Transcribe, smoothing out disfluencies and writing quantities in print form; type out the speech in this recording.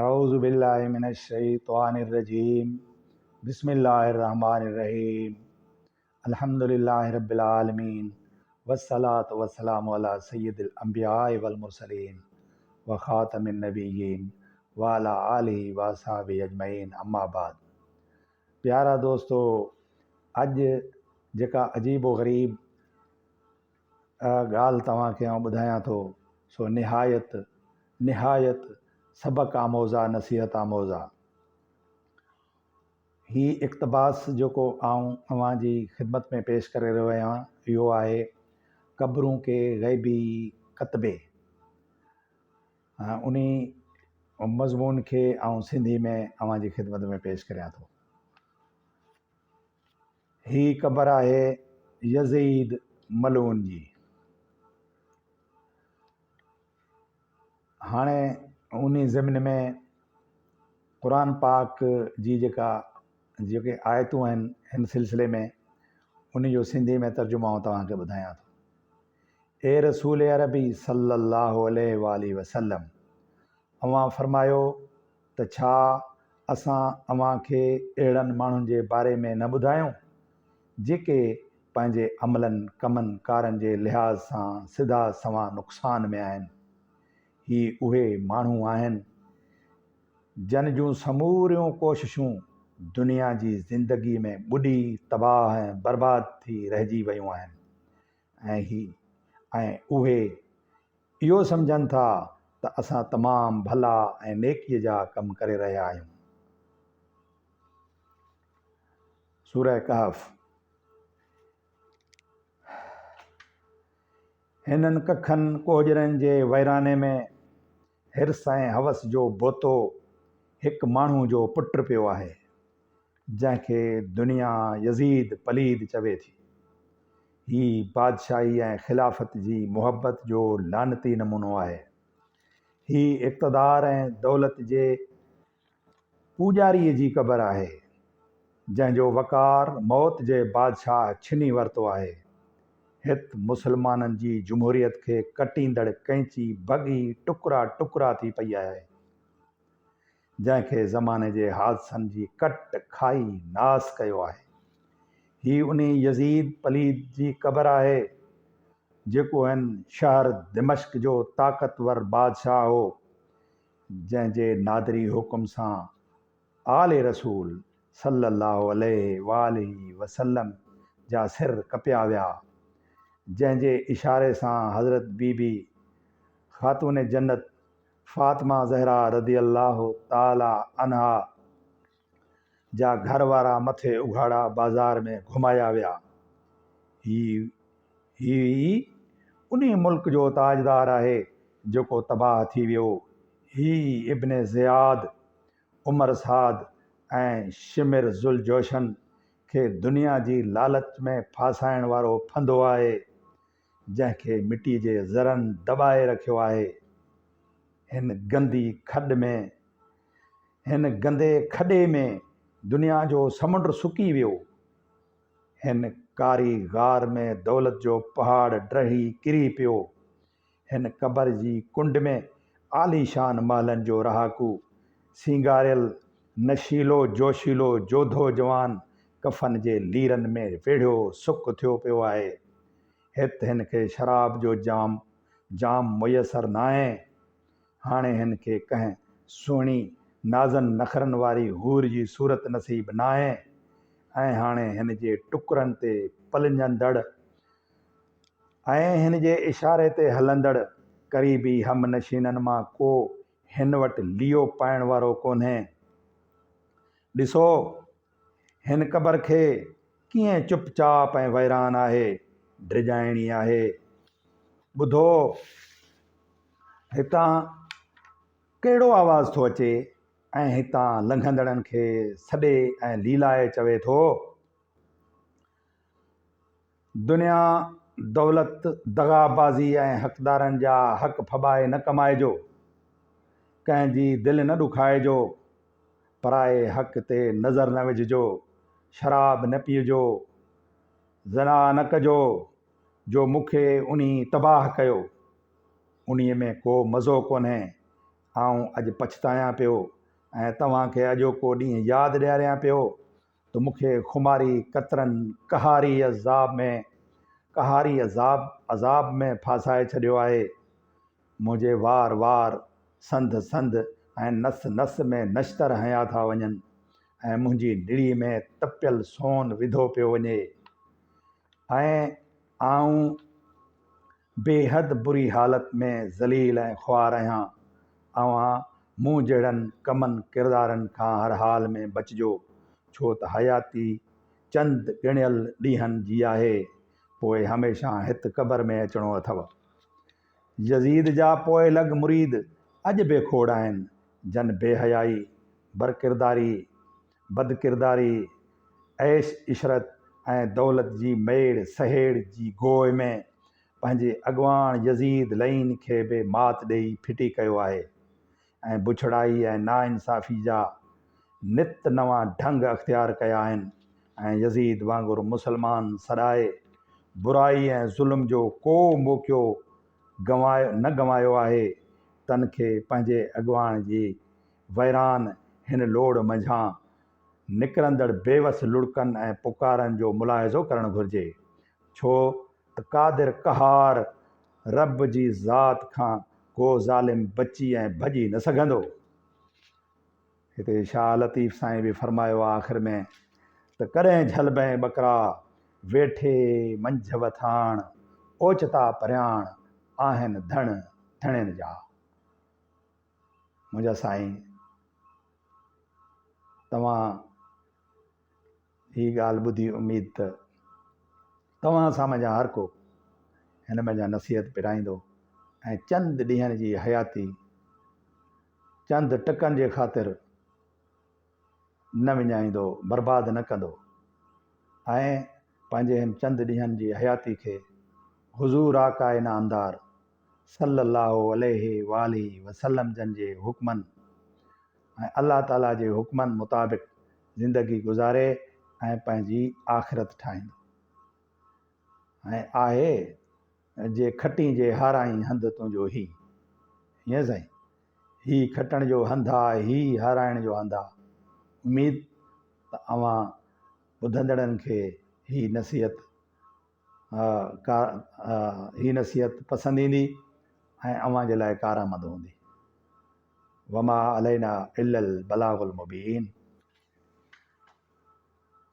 اعوذ بالله من الشيطان الرجيم بسم الله الرحمن الرحيم الحمد لله رب العالمين والصلاة والسلام على سيد الانبياء والمرسلين وخاتم النبيين وعلى آله واصحابه اجمعين اما بعد پيارا دوستو اڄ جيڪا عجيب و غريب ڳالهه توهان کي آئون ٻڌايان ٿو سو نهايت نهايت سبق آموز آ نصيحت آموز آ. هي اقتباس جيڪو آئون اوهان جي خدمت ۾ پيش ڪري رهيو آهيان اهو آهي قبرون ڪي غيبي ڪتبي انهي مضمون کي آئون سنڌي ۾ اوهان جي خدمت ۾ پيش ڪريان ٿو. هي قبر آهي يزيد ملعون جي. هاڻي انهي ضمن ۾ قرآن پاڪ جي جيڪا جيڪي آيتون آهن هن سلسلي ۾ ان جو سنڌي ۾ ترجمو آئون توهان کي ٻڌايان ٿو. اي رسول عربي صلي الله عليه واٰله وسلم اوهان فرمايو ته ڇا اسان اوهان کي اهڙن ماڻهن جي باري ۾ نه ٻڌايون، جيڪي پنهنجي عملن ڪمن ڪارن جي لحاظ سان سڌا سنوان نقصان ۾ آهن. هي اهي ماڻهو آهن، جن جون سموريون ڪوششون دنيا جي زندگي ۾ ٻڏي تباهه ۽ برباد ٿي رهجي ويون آهن ۽ هي ۽ اهي اهو سمجهن ٿا ته اسان تمام ڀلا ۽ نيڪيء جا ڪم ڪري رهيا آهيون. سوره ڪهف. هنن ڪکن ڪوهجرن جي ويراني ۾ حرص ۽ هوس جو بوتو هڪ ماڻهو جو پٽ پيو آهي. جنهن کي دنيا يزيد پليد چوي ٿي. هي بادشاهي ۽ خلافت جي محبت جو لعنتي نمونو آهي. هي اقتدار ۽ دولت جي پوڄاريء جي قبر آهي، جنهن جو وقار موت جي بادشاهه ڇني ورتو آهي. هت مسلمانن جي جمهوريت کي ڪٽيندڙ قينچي ڀڳي ٽڪرا ٽڪرا ٿي پئي آهي. جنهن کي زماني جي حادثن جي ڪٽ کائي ناس ڪيو آهي. هي انهي يزيد پليد جي قبر آهي، جيڪو هن شهر دمشق جو طاقتور بادشاهه هو، جنهن جي نادري حڪم سان آل رسول صلّي اللّٰه عليه واٰله وسلّم جا سر ڪپيا ويا، جنهن جي اشاري سان حضرت بي بي خاتون جنت فاطمه زهرا رضي الله تعالٰي عنها جا گهر وارا مٿي اگهاڙا بازار ۾ گهمايا ويا. هي هي ئي انهي ملڪ جو تاجدار آهي جيڪو تباهه ٿي ويو. هي ئي ابن زياد، عمر سعد ۽ شمر ذوالجوشن کي دنيا جي لالچ ۾ ڦاسائڻ وارو ڦندو آهي. جنهن کي مٽيء جي ذرن دٻائي رکيو آهي. هن گندي کڏ ۾، هن گندي کڏي ۾ دنيا جو سمنڊ سڪي ويو. هن ڪاري غار ۾ دولت جو پهاڙ ڊهي ڪري پيو. هن قبر جي ڪنڊ ۾ عاليشان محلن جو رهاڪو، سينگاريل، نشيلو جوشيلو جوڌو جوان ڪفن جي ليرن ۾ ويڙهيو سڪ ٿيو پيو آهي. هت هن کي شراب جو جام جام ميسر ناهي. هاڻي هن کي ڪنهن سهڻي نازن نخرن واري حور جي صورت نصيب ناهي ۽ هاڻي هن جي ٽڪرن تي پلجندڙ ۽ هن جي اشاري تي هلندڙ قريبي هم نشينن مان ڪو هن وٽ ليئو پائڻ وارو ڪونهي. ڏسو! هن قبر کي ڪيئن چپ چاپ ۽ ويران آهي، ڊڄائڻي آهي. ٻڌو، هتان ڪهڙو آواز ٿو اچي ۽ هتان لنگهندڙن کي سڏي ۽ ليلائي چوي ٿو. دنيا، دولت، دغا بازي ۽ حقدارن جا حق ڦٻائي نه ڪمائجو. ڪنهن جي دل نه ڏکائجو. پرائي حق تي نظر نه وجهجو. شراب نه پيئجو. زنا نه ڪجو، جو مون کي انهي تباهه ڪيو. انهي ۾ ڪو مزو ڪونهي. آئون اڄ پڇتايان پيو ۽ توهان کي اڄوڪو ڏينهن ياد ڏياريان پيو ته مون کي خماري قطرن قهاري عذاب ۾ قهاري عذاب عذاب ۾ ڦاسائي ڇڏيو آهي. منهنجي وار وار، سنڌ سنڌ ۽ نس نس ۾ نشتر هنيا ٿا وڃن ۽ منهنجي نڙي ۾ تپيل سون وڌو پيو وڃي ۽ آئون بيحد بري حالت ۾ ذليل ۽ خوار آهيان. اوهان مون جهڙن ڪمن ڪردارن کان هر حال ۾ بچجو، ڇو ته حياتي چند ڳڻيل ڏينهن جي آهي، پوء هميشه هت قبر ۾ اچڻو اٿو. يزيد جا پوئلڳ مريد اڄ به کوڙ آهن، جن بي حيائي، برڪرداري، بدڪرداري، عيش عشرت ۽ دولت جي ميڙ سهيڙ جي گوء ۾ پنهنجي اڳواڻ يزيد لعين کي به مات ڏيئي ڦٽي ڪيو آهي ۽ بڇڙائي ۽ ناانصافي جا نت نوان ڍنگ اختيار ڪيا آهن ۽ يزيد وانگر مسلمان سڏائي برائي ۽ ظلم جو ڪو موقعو گنوايو نه گنوايو آهي تن کي پنهنجي اڳواڻ جي ويران هن لوڙهه منجهان نڪرندڙ بيوس لڙڪن ۽ پڪارن جو ملاحظو ڪرڻ گهرجي، ڇو ته قادر قهار رب جي ذات کان ڪو ظالم بچي ۽ ڀڄي نه سگهندو. هتي شاهه لطيف سائين به فرمايو آهي آخر ۾ ته ڪڏهن جهلبين ٻڪرا، ويٺي منجهه وٿاڻ، اوچتا پرياڻ، آهن ڌڻ ڌڻين جا. منهنجا سائين توهان هي ڳالهه ٻڌي اميد ته توهان اسان منجهان هر ڪو هن منجهان نصيحت پرائيندو ۽ چند ڏينهن جي حياتي چند ٽڪن جي خاطر نه وڃائيندو برباد نه ڪندو ۽ پنهنجي هن چند ڏينهن جي حياتي کي حضور آقا نامدار صلّي اللّٰه عليه واٰله وسلّم جن جي حڪمن ۽ الله تعاليٰ جي حڪمن مطابق زندگي گذاري ۽ پنهنجي آخرت ٺاهيندو ۽ آهي جي کٽين جي هارائين هنڌ تنهنجو هي هيئن سائين هي کٽڻ جو هنڌ آ هي هارائڻ جو هنڌ آ اميد ته اوهان ٻڌندڙن کي هي نصيحت هي نصيحت پسند ايندي ۽ اوهان جي لاء ڪارآمد هوندي. وما علينا الا البلاغ المبين.